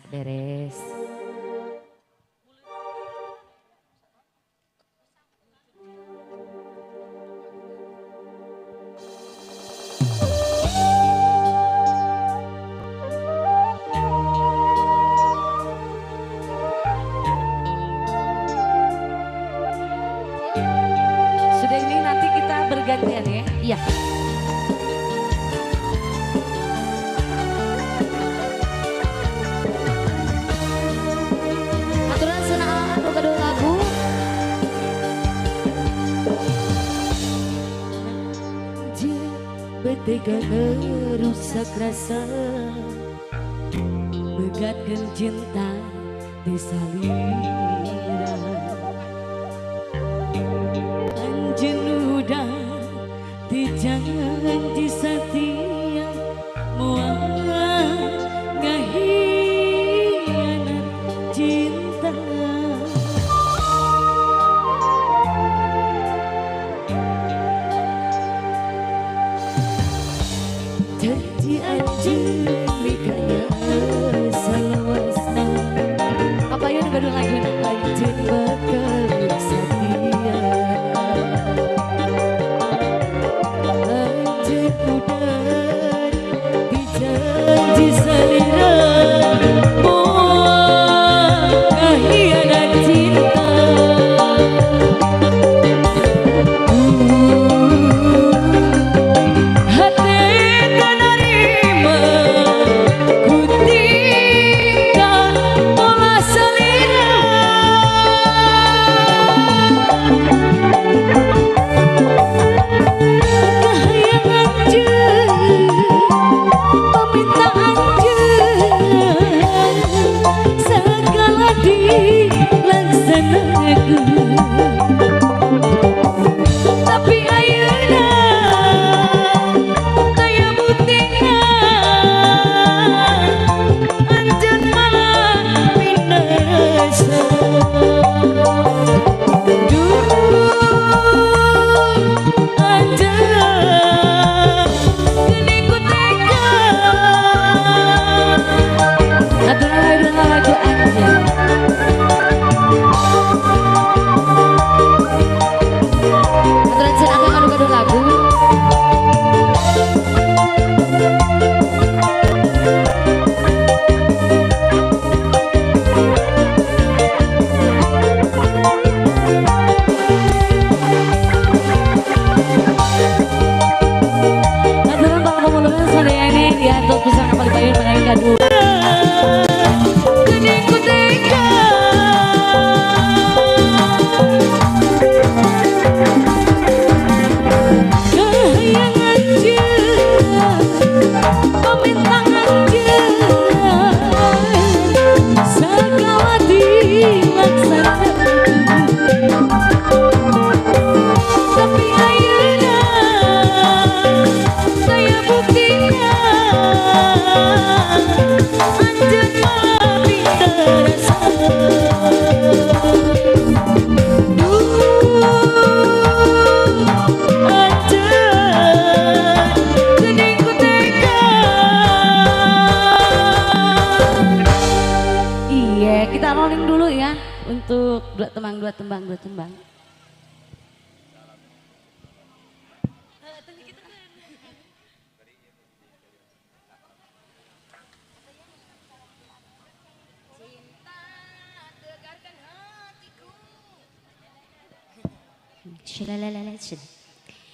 Beres. Sudah ini nanti kita bergantian ya. Iya. Aturan senaan gaduh lagu. Betega ngerusak rasa, megatkan cinta di salira. Anjeun udah dijanji setia, moal ngahianat cinta. Janji anjeun mikaya salawasna. Apa yun gaduh lagu? Anjeun bakal setia. Anjeun udah dijanji salira, moal ngahianat cinta. Hati tak nerima ku tinggal pola salira. Kahayang anjeun, paminta anjeun, segala dilaksanakeun. Tapi ayeuna taya buktina, anjeun malah binasa. Duh anjeun geuning ku tega. Aturan gaduh lagu anjeun. Aturan senaan gaduh lagu. Aturan para pemulungan sadayana diatur pisan kapal payun menawi gaduh. Geuning ku tega. Kahayang anjeun, paminta anjeun, segala dilaksanakeun. Tapi ayeuna taya buktina, anjeun malah binasa. Duh anjeun geuning ku tega. Iya, kita rolling dulu ya untuk dua tembang, dua tembang, dua tembang.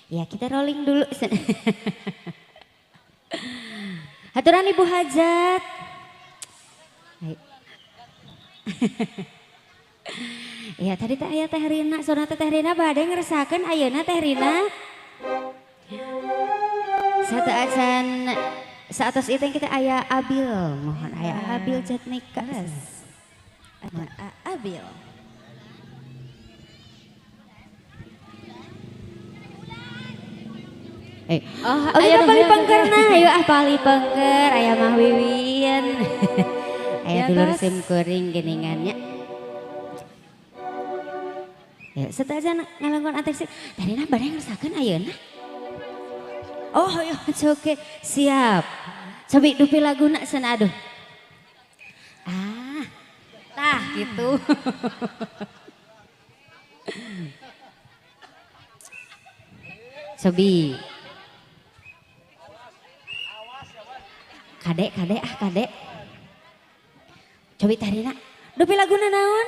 Ya kita rolling dulu. Haturan Ibu Hajat. Ya tadi teh aya Teh Rina, sona teh Rina bade ngeresakeun ayeuna Teh Rina. Satu acan saatos itu kita aya Abil, mohon aya Abil Jatnika. Ada Abil. Oh, Oh, ayo kita pali ayo, pengker nah, ayo ah pali pengker, aya mah Wiwin. Aya Ya, dulur tos. sim kuring geningannya. Ya, setajan ngalangkon ateksi. Tadi nah bade ngeresakeun ayeuna. Oh, ayo oke, siap. Cobi dupi laguna sana aduh. Ah. Tah gitu. Cobi. Kadek, kadek, ah kadek. Cobi Teh Rina. Dupi laguna naon?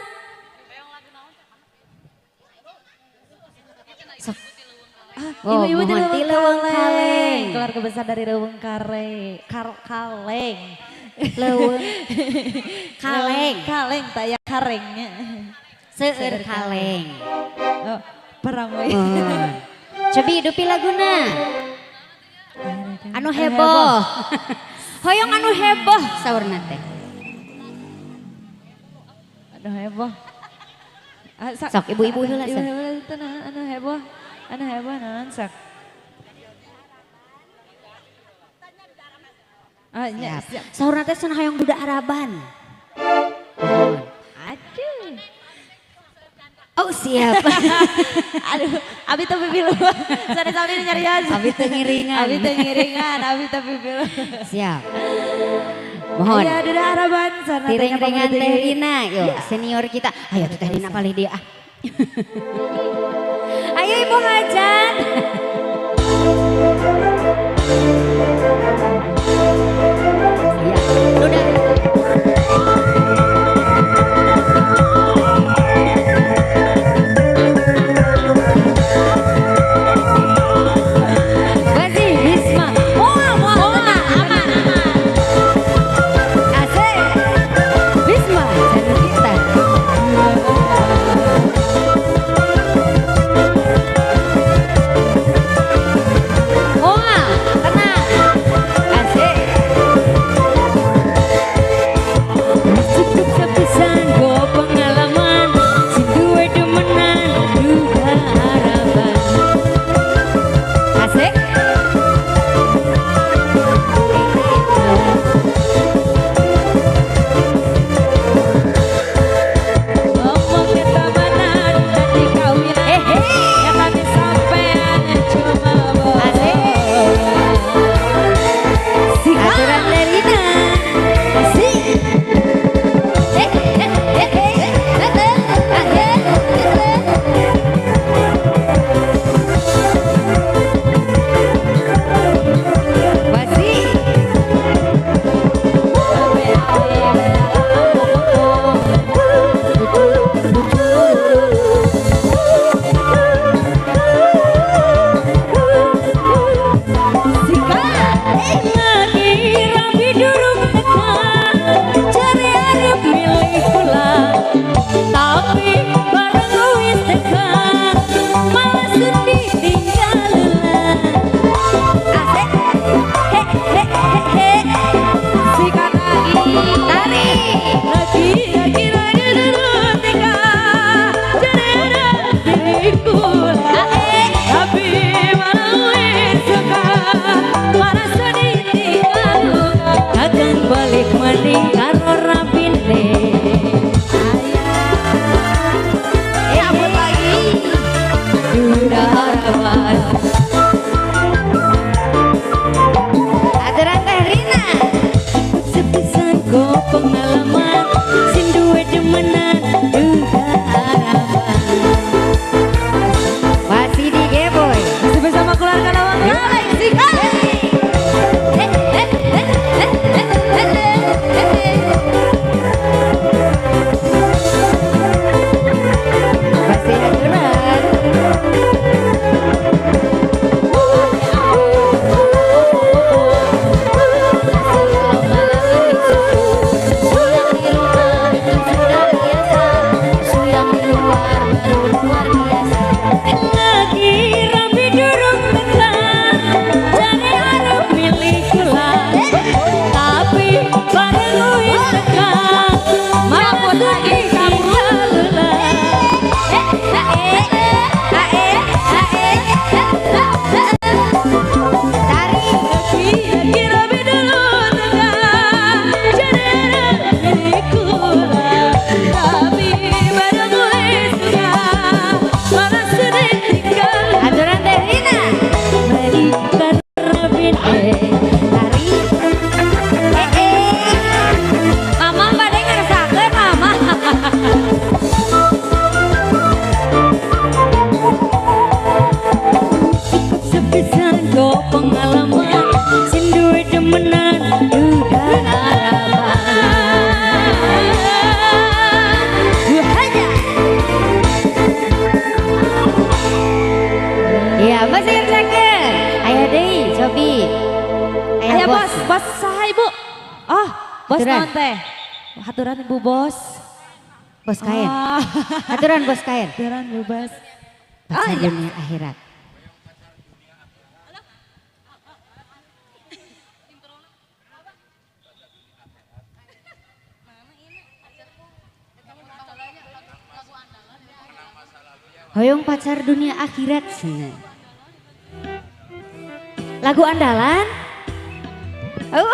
Sok. Ah, ibu-ibu di Leuweung Kaleng. Keluarga besar dari Leuweung Kare, Kaleng. Leuweung Kaleng. Kaleng, tak ya karengnya. Seueur kaleng. Oh, perang we. Oh. Cobi dupi laguna. Anu heboh. Hoyong anu heboh saurna teh. Anu heboh. Sok ibu-ibu heula. Ibu heula anu heboh. Anu heboh naon sok. Ah, nya siap. Saurna teh cenah hoyong duda Araban. Aduh. Oh siap. Aduh, abi teu pipilu. Sari-sari nyarian. Abi teu ngiringan. Abi teu ngiringan, abi teu pipilu. Siap. Mohon. Aya duda Araban sana. Tiring-ringan Teh Rina, yuk senior kita. Ayo Teh Rina palih dia ah. Ayo Ibu Hajat. Siap. Duda. Mama badai ngerasakeun mama. Sepisan go pengalaman sing duwe demenan duda harapan. Ya masih ngerjakan. Ayah deui cobi. Ayah bos, bos saha ibu? Oh, bos naon teh? Haturan ibu bos. Bos kain. Oh. Haturan bos kain. Haturan bu bos. Pacar dunia akhirat. Hoyong pacar dunia akhirat. Lagu andalan. Oh.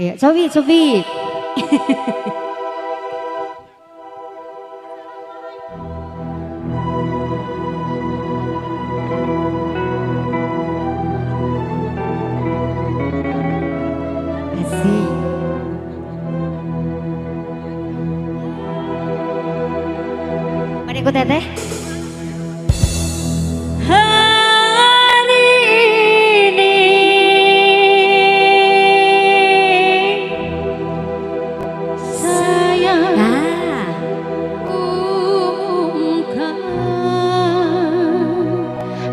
Ya, cobi, cobi. Asik. Mana ikut teteh? Hari ini saya umumkan.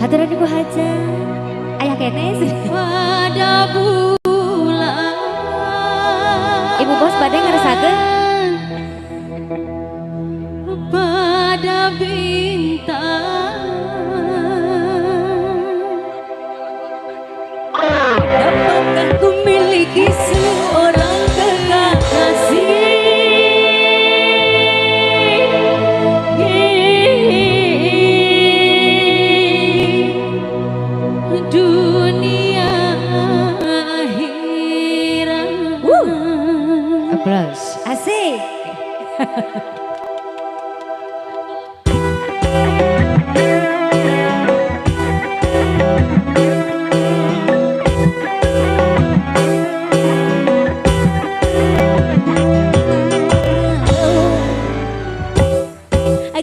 Haturan ibu haja, ayah kenes. Pada bulan ibu bos badai ngeresakeun. Pada bintang dapatkah ku miliki seorang kekasih? Dunia akhirat. Applause. Asik.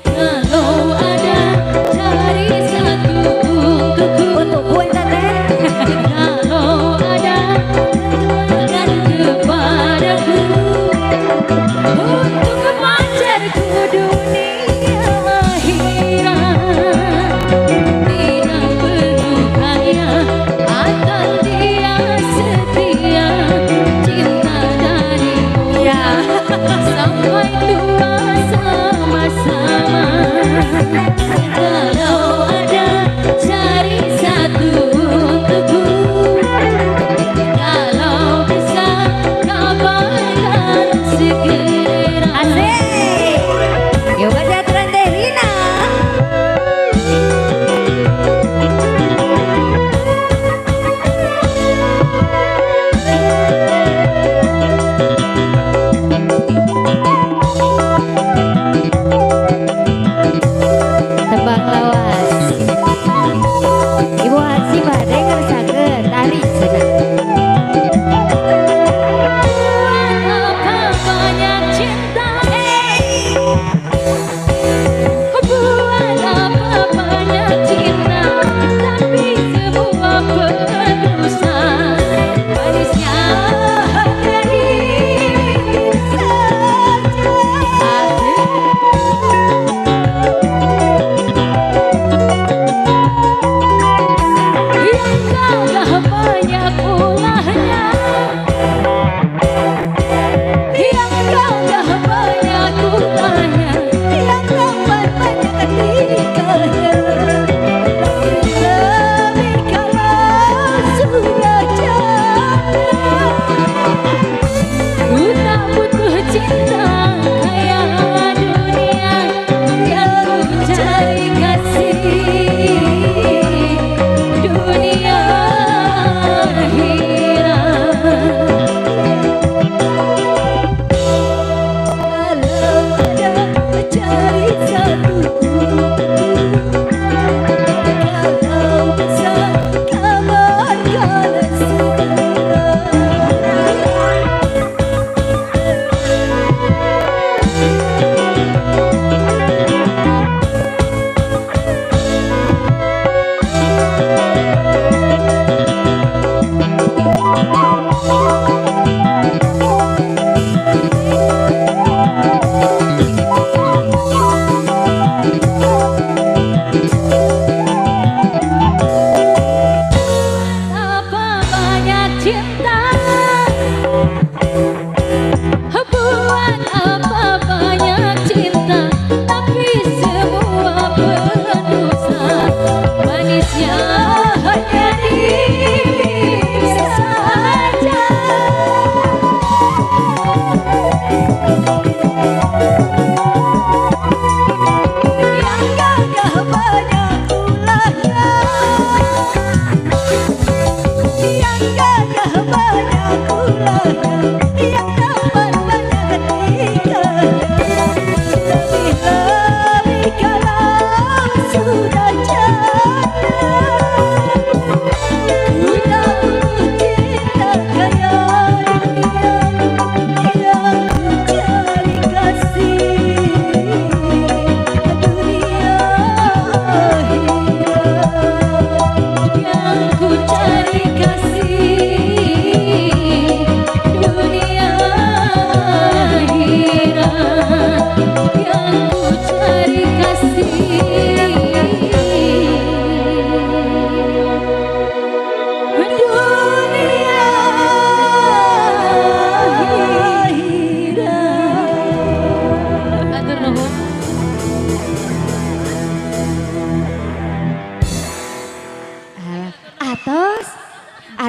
Kalau ada cari satu untukku, untukku teteh. Kalau ada katakan kepadaku, untuk pacarku dunia akhirat. Tidak perlu kaya atau dia setia, cinta darimu sampai tua sama-sama.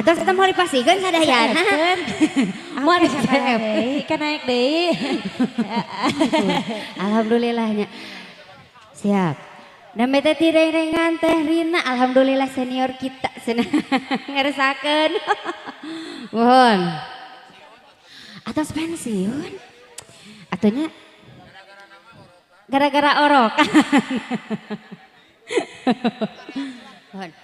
Atau kita mau dipasihkeun sadayana. Mau deui, kan naik deui. Alhamdulillahnya. Siap. Name teh tirengan teh Rina, alhamdulillah senior kita cenah ngeresakeun. Mohon. Atos pensiun. Atunya gara-gara orok. Mohon.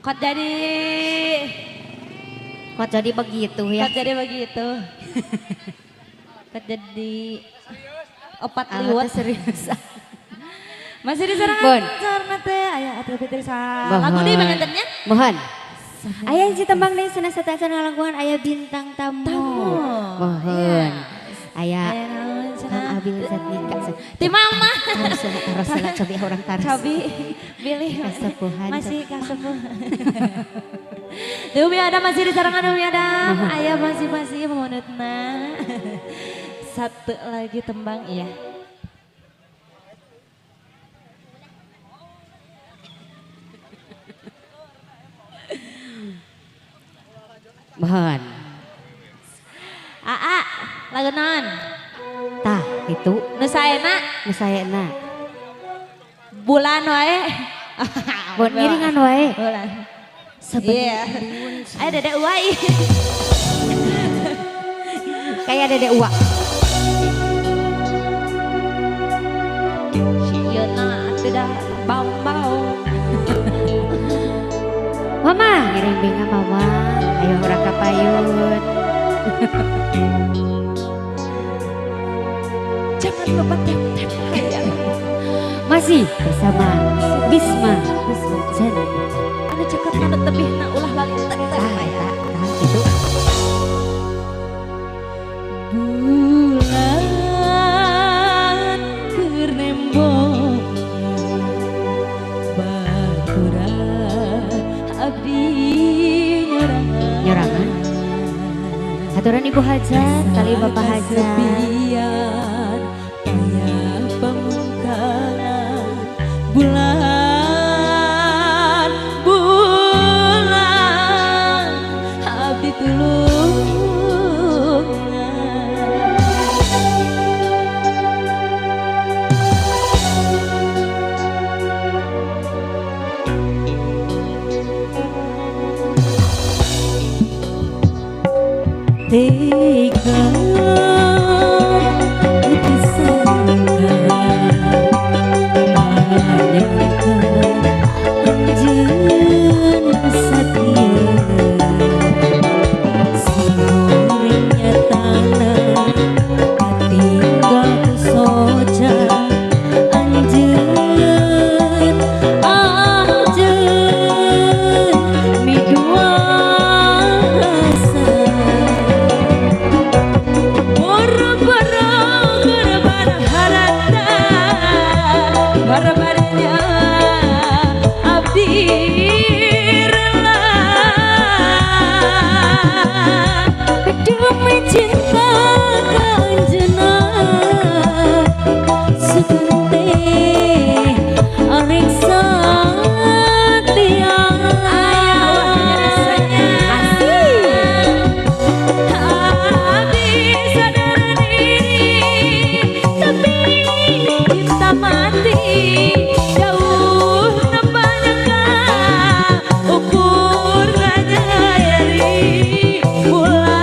Kok jadi Kok jadi begitu ya? Kok jadi begitu. Kok jadi opat liwat serius. Masih di serangan sarana teh aya atuh Fitri sa. Lagu deui pangantennya? Mohon. Aya hiji tembang deui cenah sateuacan ngalangkungan aya bintang tamu. Mohon. Aya Kang Abil Zatnika. Ti mama. Taros lah cobi orang taros. Cobi bilih kasepuhan. Masih kasepuhan. Umi Adam masih di sarangan Umi Adam. Ayah masih memunutna. Satu lagi tembang iya. Mohon. Aa, lagu naon? Tah, itu. Nu saena? Nu saena. Bulan wae. Bon ngiringan wae. Bulan. Sebenarnya. Ayo Dede Uai. Kayak Dede Uwa. Sieuna tidak bau-bau. Mama, ngiring binga mama. Ayo ora kapayun. Jangan lupa tap-tap. Masih bersama Bisma Zen. Anu ceket anu tebih na ulah lali teh teh ya. Gitu. Bulan keur nembong batura abdi nyorangan. Nyorangan. Aturan Ibu Hajat, kali Bapak Hajat. Bulan, bulan, abdi tulungan. Tega ukur nyeri bulan.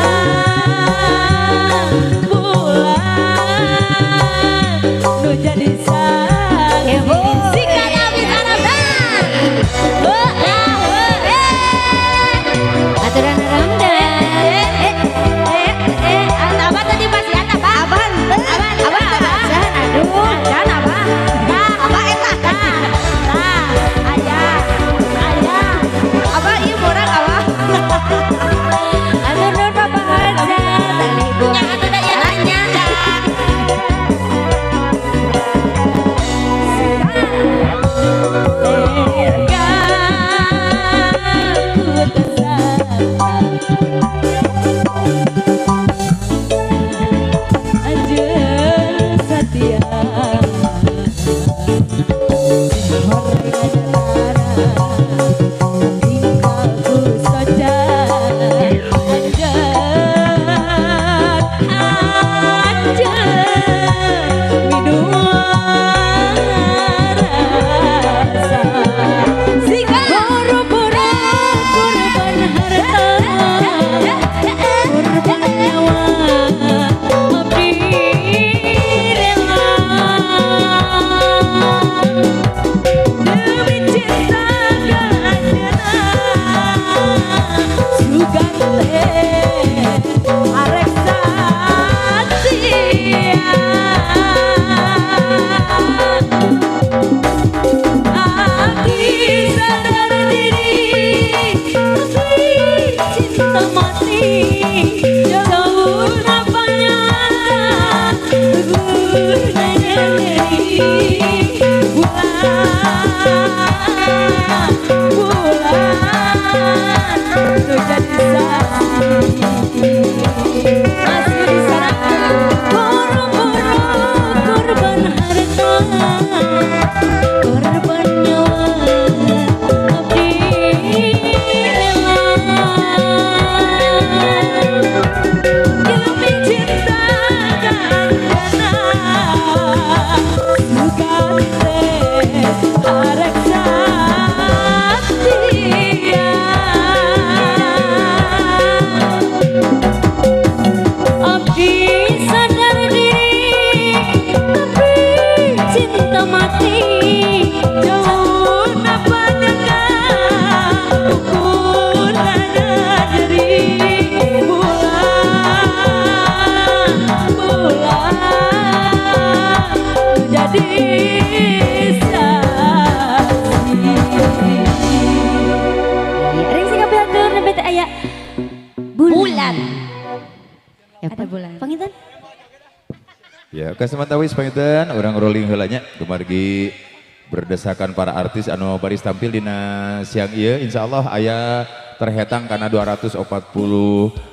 Ya, kasemantawis panginten urang rolling heula nya kumargi berdesakan para artis anu baris tampil dina siang ieu insyaallah aya terhetang karena 240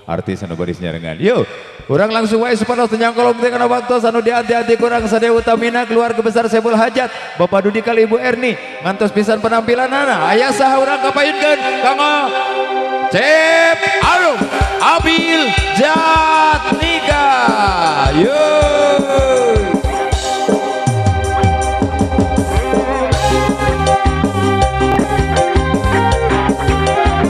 artis anu baris nyarengan. Yuk, urang langsung wae supados teu nyangkolong teh kana waktos anu dianti-anti kurang sadaya utamina keluarga besar Saiful Hajat, Bapak Dudi kali Ibu Erni ngantos pisan penampilanana. Aya saha urang kapayunkeun kanggo Cep Arum Abil Jatnika. Yo.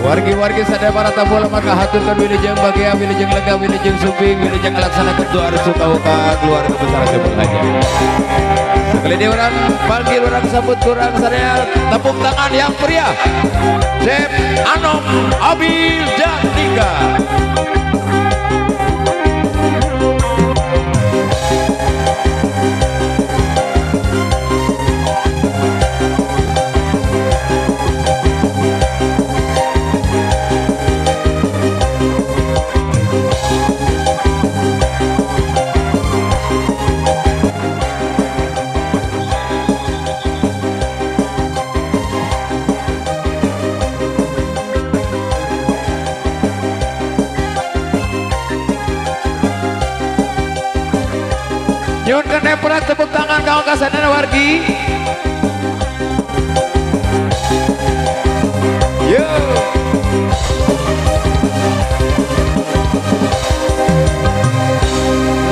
Wargi-wargi sadaya para tamu lemar kahaturkeun wilujeng bagia, wilujeng lega, wilujeng sumping, wilujeng ngalaksanakeun doa restu ka keluarga besar Saiful Hajat. Sekali deui urang panggil urang sambut kurang sadaya tepuk tangan yang pria. Cep Anom Abil Jatnika. Nyun keneprak tepuk tangan kau kasadana wargi. Yo.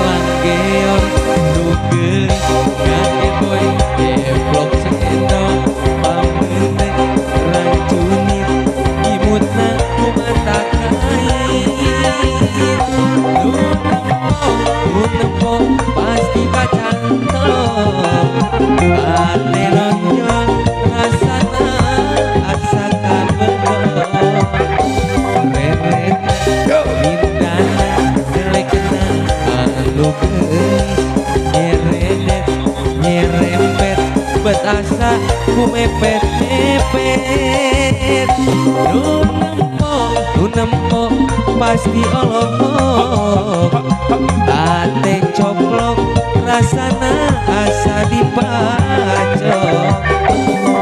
Langgeon nu geulis ngageboy deplok cendol pamene rancunit imutna ku mata kain. Nu nempo pasti pacantol ate nonjol rasana asa kabedol reret lindana jelekna anu geulis nyeredet nyerempet bet asa ku mepet mepet. Nu nempo pasti olohok ate coplok rasana asa dipacok.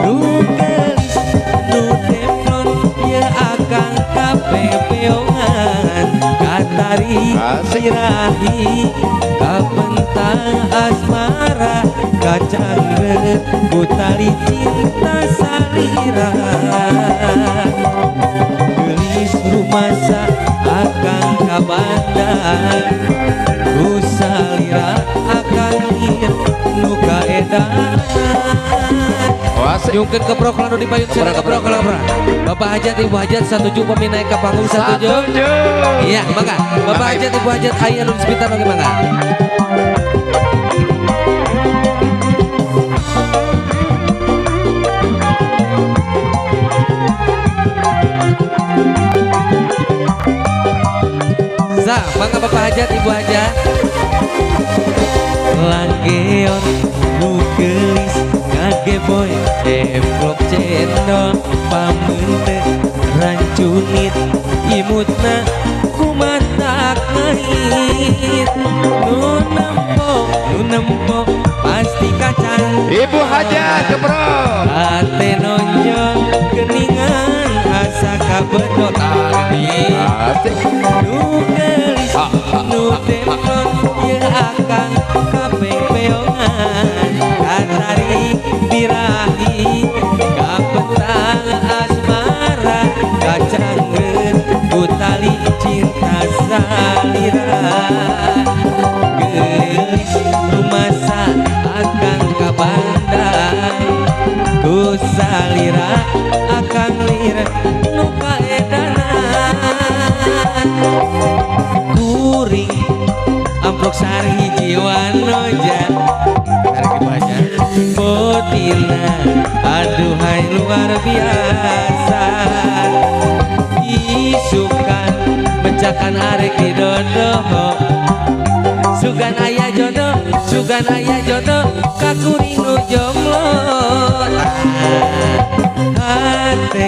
Nu geulis nu teflon ya akang kapepeongan katari sirahi kapentang asmara kacangret ku tali cinta salira. Geulis rumasa akang kabandar ku salira akang lir nu kaedan. Nyungkeun keprok lanu di payun sana keprok keprok. Bapak Hajat Ibu Hajat satuju pami naik ke panggung satuju. Iya, mangga. Bapak Hajat Ibu Hajat aya nu sepitan oge mangga. Sa, mangga Bapak Hajat Ibu Hajat. Langgeon nu geulis ngageboy deplok cendol pameute rancunit imutna ku mata Ibu Hajat keprok. Ate nonjol geningan asa kabedot tadi. Asik. Nu geulis nu templon ye akang kapeng-peongan katarik birahi kapetang asmara kacangreut ku tali cinta salira. Geulis rumasa akang ka bandang ku salira akang lir nu kaedanan. Kuring amplok sareng hiji wanoja botina aduhai luar biasa. Isukan mecakan arek di dodoho sugan aya jodoh sugan aya jodoh ka kuring nu jomblo. Hate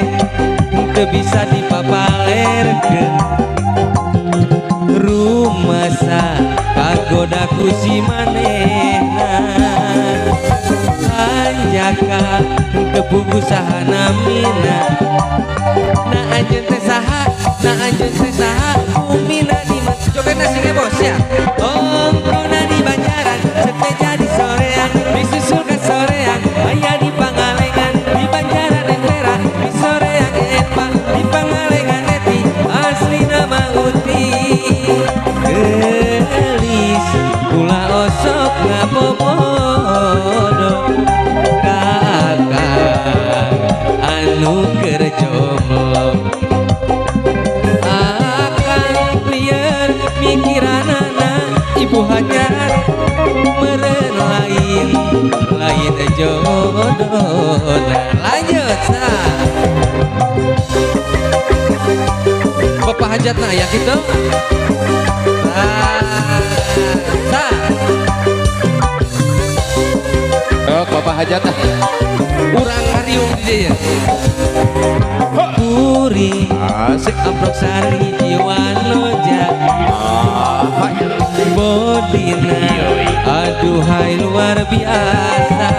teu bisa dipapalerkeun rumasa kagoda ku si manehna. Hanjaka teu puguh saha namina na anjeun teh saha na anjeun teh saha umina di jogetna sing bos ya. Ongkona di Banjaran sete jadi sorean disusul ka sorean aya di Pangalengan di Banjaran entera di sorean epa di Pangalengan eti asli nama uti. Geulis kula osok ngabobodo ka akang anu keur jomblo. Akang lieur mikiranana ibu hajar meureun lain lain jodona. Lanjut sa Bapak hajatna ya gitu. Sa Sok Bapak hajat ah. Urang ngariung di dieu. Kuring Asik. amplok sareng hiji wanoja bodina aduhai luar biasa.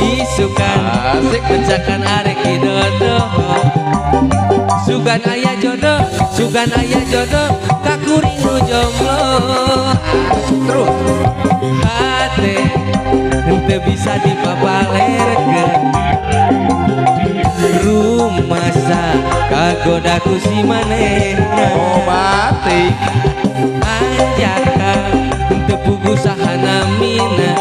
Isukan Asik. mecakan arek di dodoho sugan aya jodoh sugan aya jodoh ka kuring nu jomblo. Terus hate henteu bisa dipapalerkeun rumasa kagoda ku si manehna. Oh mati. Anjaka henteu puguh saha namina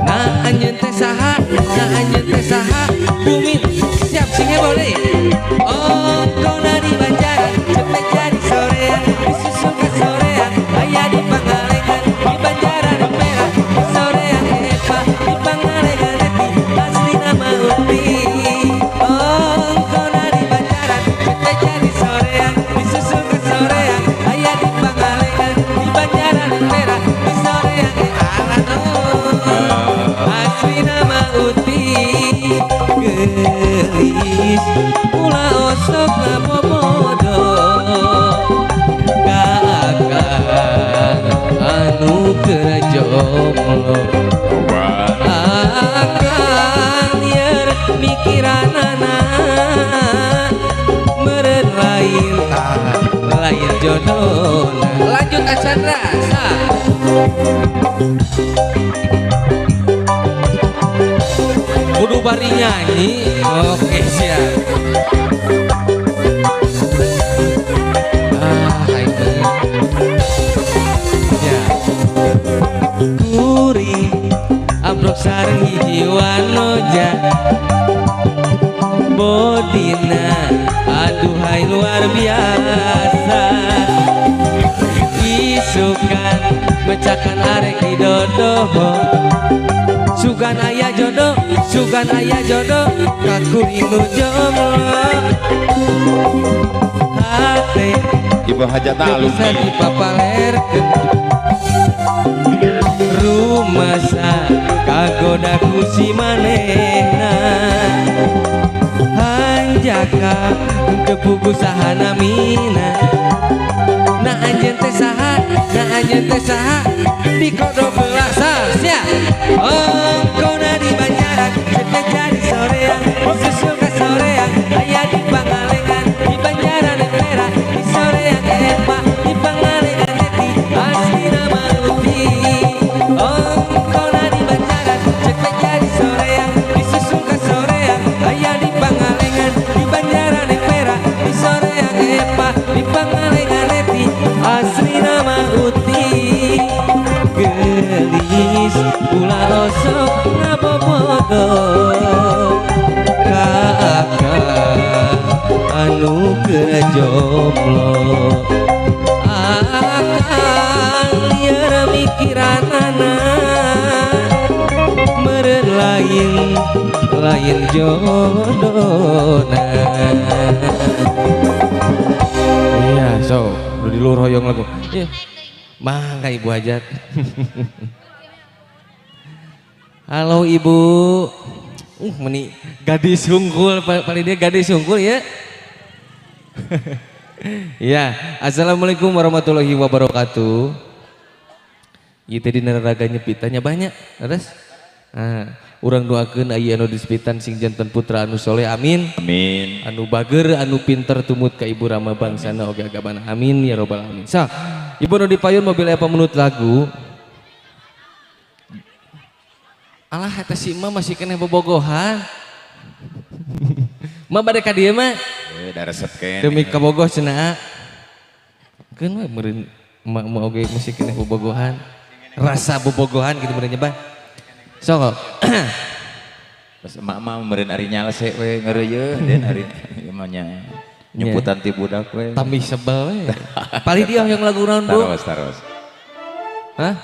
na anjeun teh saha na anjeun teh saha bumi siap sing heboh deui. Ongkona di Banjaran cepet jadi sorean disusul ka sorean aya di Pangalengan di Banjaran merah di sorean epa di Pangalengan eti asli nama uti. Ongkona di Banjaran cepet jadi sorean disusul ka sorean aya di Pangalengan di Banjaran merah di sorean asli nama uti. Geulis ulah osok ngabobodo ka akang anu keur jomblo. Akang lieur mikiranana meureun lain lain jodona. Lanjut Achandra sa kudu bari nyanyi. Oke siap. Ah itu ya. Kuring amplok sareng hiji wanoja bodina aduhai luar biasa. Isukan mecakan arek di dodoho sugan aya jodoh sugan aya jodoh ka kuring nu jomblo. Hate Ibu hajatna teu bisa alumni. dipapalerkeun rumasa kagoda ku si manehna. Hanjaka henteu puguh saha namina na anjeun teh saha na anjeun teh saha di kodok belah sia. Oh jomblo akang lieur mikiranana meureun lain lain jodona. Iya so udah di luhur hoyong lagu. Iya mangga Ibu Hajat. Halo Ibu. Meni gadis hungkul, paling dia gadis hungkul ya. Ya, assalamualaikum warahmatullahi wabarakatuh. Ieu teh dina raraga nyepitannya banyak, terus. Nah, urang doakeun aya anu disepitan sing janten putra anu soleh, amin. Amin. Anu bager, anu pinter tumut ka ibu rama bangsana oge agamana, amin ya robbal alamin. Sa, ibu nu dipayun mobil aya pamunut lagu. Alah eta si emak masih keneh bobogohan. Ma bade ka dieu mah. Da resep keneh. Demi kabogoh cenah. Keun we meureun emak mah oge masih keneh bobogohan. Rasa bobogohan gitu meureun nya bah. Sok. Pas emak mah meureun ari nyalse we ngeureuyeuh den ari ieu mah nya. Nyumputan ti budak we. Tambih sebel we. Palih dia yang lagu naon Bu? Taros taros. Hah?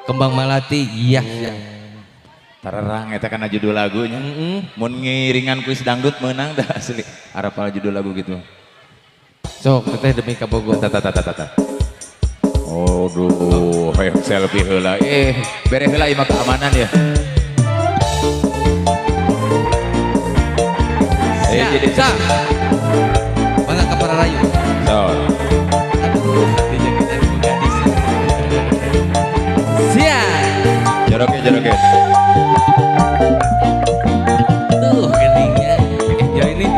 Kembang Malati. Iya. Tarerang eta kana judul lagunya. Mun ngiringan kuis dangdut meunang dah asli. Arapal judul lagu gitu. Sok teteh demi kabogoh. Tata tata tata. Aduh, hoyong selfie heula. Bere heula ieu mah keamanan ya. Jadi sa. Mangga ka pararayu. Sok. Aduh, dijaga ku gadis. Siap. Joroke joroke. Tuh geningnya. Ya ini.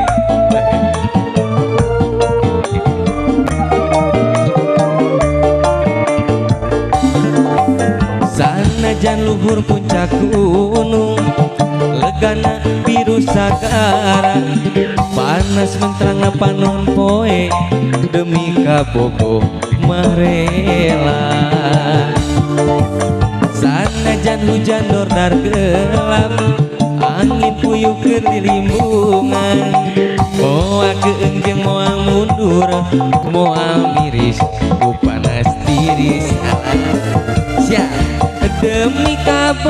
Sanajan luhur puncak gunung legana biru sagara panas menterang panon poe demi kabogoh marela. Sanajan hujan dordar gelap angin puyuh keur dilimbungan moal keung jeung moal mundur moal miris ku panas tiris. Siap demi kabogoh.